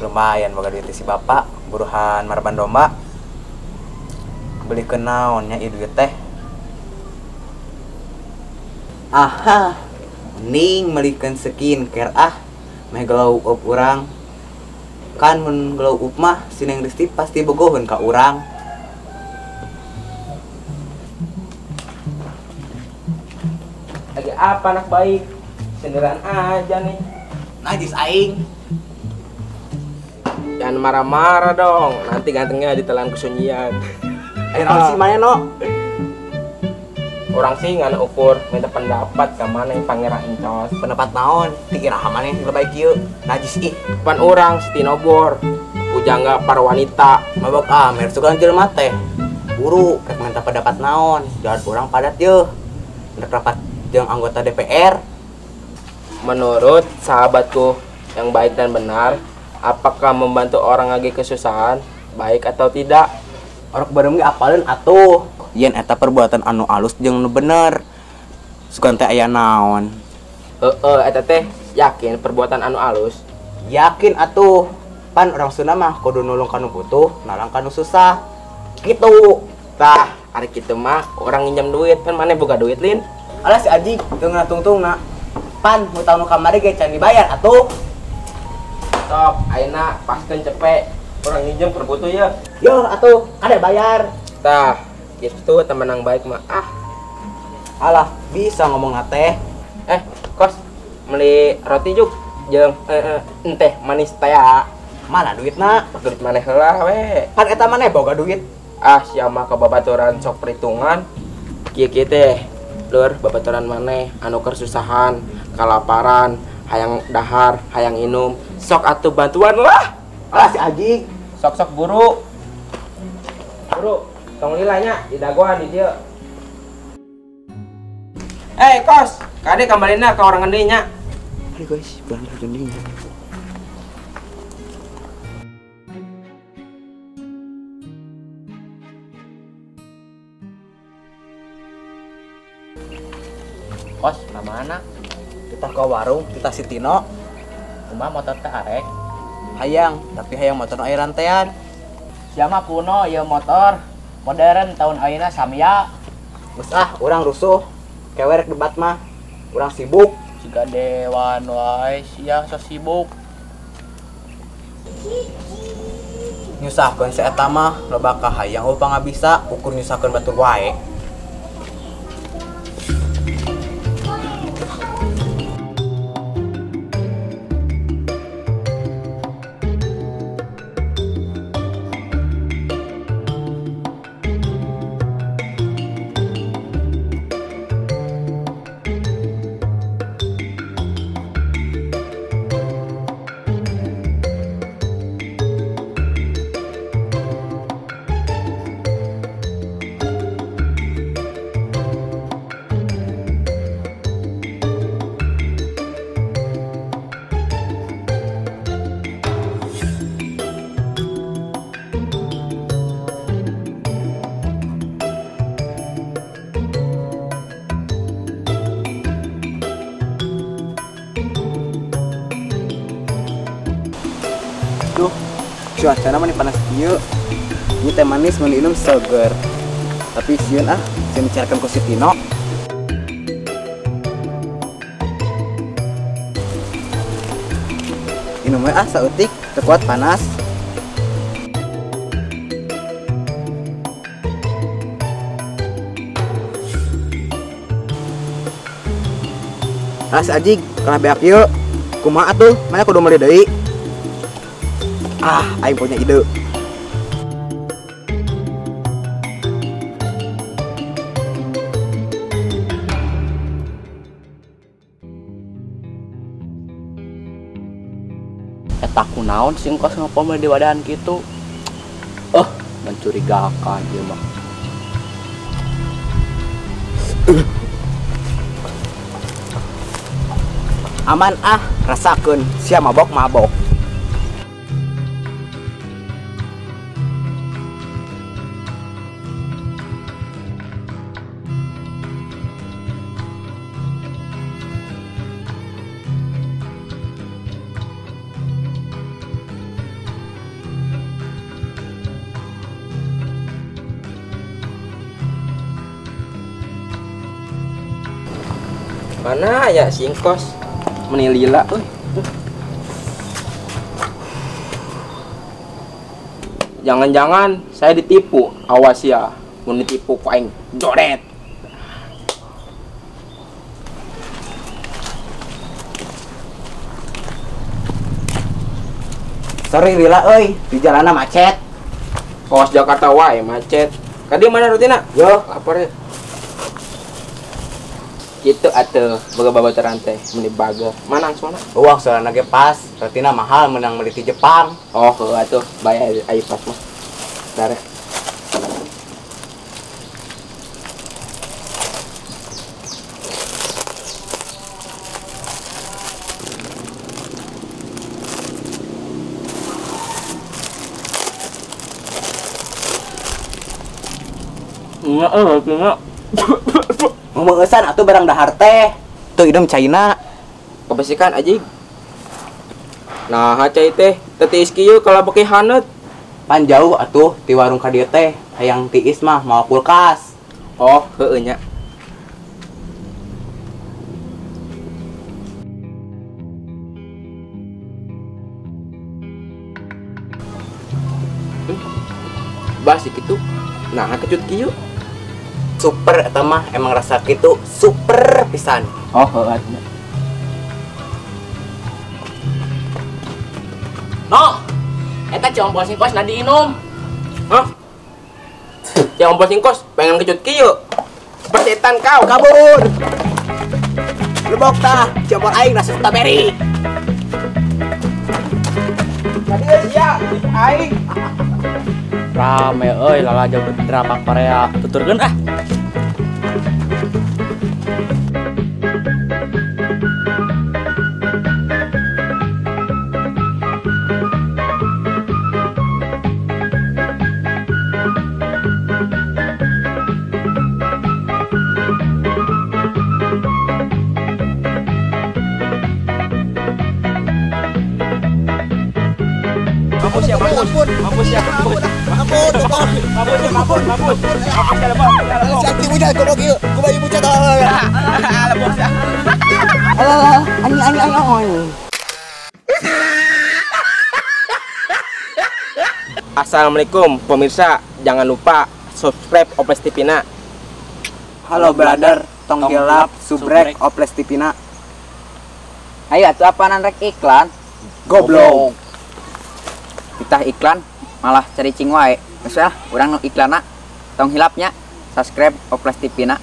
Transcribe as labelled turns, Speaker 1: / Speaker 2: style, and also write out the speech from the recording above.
Speaker 1: Lumayan boga duit si bapak buruhan marban domba. Beli kenaonnya ieu duit teh. Aha, mending melikeun skincare ah, meh glow up urang. Kan mun glow up mah si Neng Risti pasti bogoheun ka urang.
Speaker 2: Lagi apa anak baik? Sendirian aja nih.
Speaker 1: Najis aing.
Speaker 2: Jangan marah-marah dong, nanti gantengnya ditelan kesunyian.
Speaker 1: Ayo sih mana no?
Speaker 2: Orang sih nggak ukur minta pendapat ke mana yang pangeran encos.
Speaker 1: Pendapat naon? Dikira mana yang terbaik yuk? Najis ih.
Speaker 2: Pan orang si Tinobor, pujangga para wanita.
Speaker 1: Mabok amer suka jelema teh. Buru, rek minta pendapat naon? Jalan orang padat yeuh. Rek rapat jeung anggota DPR.
Speaker 2: Menurut sahabatku yang baik dan benar, apakah membantu orang lagi kesusahan baik atau tidak?
Speaker 1: Orok bareng ge apaleun atuh. Yen eta perbuatan anu alus jeung nu bener. Sugan teh aya naon?
Speaker 2: Heeh, eta teh yakin perbuatan anu alus?
Speaker 1: Yakin atuh. Pan orang Sunda mah kudu nulung kanu butuh, nalang kanu susah. Gitu.
Speaker 2: Tah, ari kitu mah orang nginjem duit, pan maneh boga duit lin?
Speaker 1: Alah si Aji, teu tungtungna. Pan hutang nu kamari ge can dibayar atuh.
Speaker 2: Sok, ayeuna paskeun cepet. Orang nginjem keur butuh ya.
Speaker 1: Yo atuh, ada bayar.
Speaker 2: Tah, gitu teman yang baik mah. Ah.
Speaker 1: Alah, bisa ngomong teh.
Speaker 2: Kos, beli roti juk jeung teh manis teh ya.
Speaker 1: Mana duitna?
Speaker 2: Duit maneh heula we.
Speaker 1: Pan eta maneh boga duit.
Speaker 2: Ah, sia mah ka babaturan sok perhitungan. Kieu-kieu teh, lur babaturan maneh anu kesusahan, kalaparan, hayang dahar, hayang inum, sok atuh bantuan lah.
Speaker 1: Alah si Aji,
Speaker 2: sok-sok buru. Buru, tong lila nya di dagoan di dieu. Kos, kade kambalina ka orang gede nya.
Speaker 1: Aduh guys, bener gede nya.
Speaker 3: Kos, ka mana?
Speaker 1: Kita ke warung, kita si Tino.
Speaker 3: Kumaha motor teh arek?
Speaker 1: Hayang, tapi hayang motor nu aya rantean.
Speaker 3: Siapa kuno ieu motor modern tahun ayeuna samya.
Speaker 1: Geus ah, urang rusuh. Kewerek debat mah. Urang sibuk.
Speaker 3: Siga dewan wae sia so sibuk.
Speaker 1: Nyusahkeun si eta mah loba ka hayang eueuh pangabisa ukur nyusahkeun batur wae. Duh, cuacana mah panas kieu. Ini teh manis mun diinum seger. Tapi sieun ah, sieun dicarikan ku si Tino. Inum we ah saeutik, teu kuat panas. Alas ajig, kalah beak ieu. Kumaha atuh? Mana kudu meuli deui? Ah, aing punya ide.
Speaker 3: Eta kunaon sing kos ngopo di wadahan kitu? Mencurigakan ieu mah.
Speaker 1: Aman ah, rasakeun sia mabok-mabok.
Speaker 2: Mana ya singkos menilila euy. Jangan-jangan saya ditipu. Awas ya, mun ditipu ku aing joret.
Speaker 1: Sorry lila euy, di jalanan macet.
Speaker 2: Kos Jakarta wae macet. Kadi mana rutina?
Speaker 1: Yo,
Speaker 2: lapor ya. Gitu atuh, boga babaturan teh meuni bager. Mana angsana?
Speaker 1: Uang soalna ge pas, rutina mahal menang meuli ti Jepang.
Speaker 2: Oh, heuh atuh, bayar ai pas mah. Dareh. Enggak, enggak.
Speaker 1: Ngomong-ngeusan atuh barang dahar teh. Tuh idem caina.
Speaker 2: Kebersihan aja. Nah, cai teh teu tiis kieu kalau beuki haneut.
Speaker 1: Pan jauh atuh ti warung ka dieu teh, hayang tiis mah mawa kulkas.
Speaker 2: Oh, heueuh nya. Basi kitu. Nah, kecut kieu.
Speaker 1: Super eta mah emang rasa kitu super pisan.
Speaker 2: Oh, heueuh atuh.
Speaker 3: No. Eta ciompol singkos na diinum.
Speaker 2: Hah? Ciompol singkos pengen kecut kieu. Persetan kau.
Speaker 1: Kabur. Lebok tah, ciompol aing rasa strawberry.
Speaker 2: Tadi sia, aing.
Speaker 3: Rame euy lalajo drama Korea. Tuturkeun ah.
Speaker 2: Mampus ya, mampus. Mampus ya, mampus. Mampus, mampus, mampus, mampus. Mampus ya, lebok.
Speaker 1: Sakti bucat goblok ieu. Kumaha ieu bucat.
Speaker 2: Lebok ya.
Speaker 1: Alah, anjing anjing anjing.
Speaker 2: Assalamualaikum pemirsa, jangan lupa subscribe Oples TV na.
Speaker 1: Halo brother, tong hilap subrek Oples TV na.
Speaker 3: Ayo atuh apaanan rek iklan?
Speaker 1: Goblok.
Speaker 3: Kita iklan malah cari cing wae. Geus ah, urang nu iklanna tong hilapnya subscribe Oples TV na.